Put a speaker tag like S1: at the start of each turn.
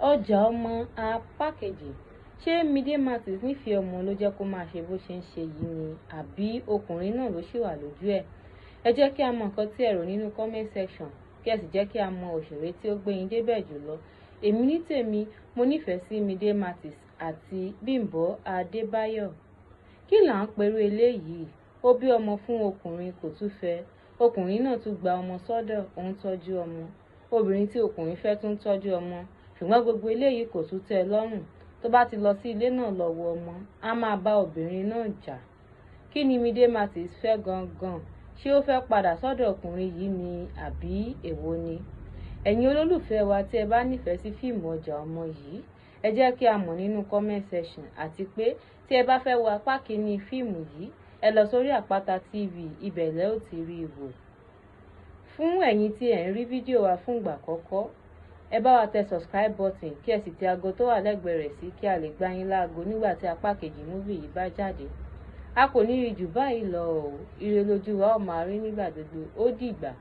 S1: Ọjà Ọmọ apá kejì. Ṣé Mide Martins nífẹ̀ẹ́ ọmọ ló jẹ́ kó máa ṣe bó ṣe ń ṣe yìí ni, àbí ọkùnrin náà ló ṣì wà lójú ẹ̀? Ẹ jẹ́ kí a mọ nǹkan tí ẹ rò nínú comment section, kí ẹ sì jẹ́ kí a mọ òṣèré tí ó gbé yín débẹ̀ jùlọ. Èmi ní tèmi, mo nífẹ̀ẹ́ sí Mide Martins àti Bímbọ́ Adébáyọ̀. Kí là ń perú eléyìí? Ó bí ọmọ fún ọkùnrin, kò tún fẹ́. Ọkùnrin náà tún gba ọmọ sọ́dọ̀, ó ń tọ́jú ọmọ. Obìnrin tí ọkùnrin fẹ́ tún ń tọ́jú ọmọ. Ṣùgbọ́n gbogbo eléyìí kò tún tẹ́ ẹ lọ́rùn. Tó bá ti lọ sí ilé náà lọ wo ọmọ, á máa bá obìnrin náà jà. Kí ni Mide Martins fẹ́ gangan? Ṣé ó fẹ́ padà sọ́dọ̀ ọkùnrin yìí ni, àbí èwo ni? Ẹ̀yin olólùfẹ́ wa tí ẹ bá nífẹ̀ẹ́ sí fíìmù Ọjà Ọmọ yìí, ẹ jẹ́ kí a mọ̀ nínú comment section, àti pé tí ẹ bá fẹ́ wo apá kìíní fíìmù yìí, ẹ lọ sórí Àpáta TV, ibẹ̀ lẹ ó ti rí i wò. Fún ẹ̀yin tí ẹ̀ ń rí fídíò wa fún ìgbà àkọ́kọ́, ẹ bá wa tẹ subscribe button, kí ẹ sì tẹ aago tó wà lẹ́gbẹ̀ẹ́ rẹ̀ sí, kí a lè gbá yín láago nígbà tí apá kejì movie yìí bá jáde. A kò ní rí jù báyìí lọ o. Ire lójú wa ó máa rí nígbà gbogbo. Ó dìgbà.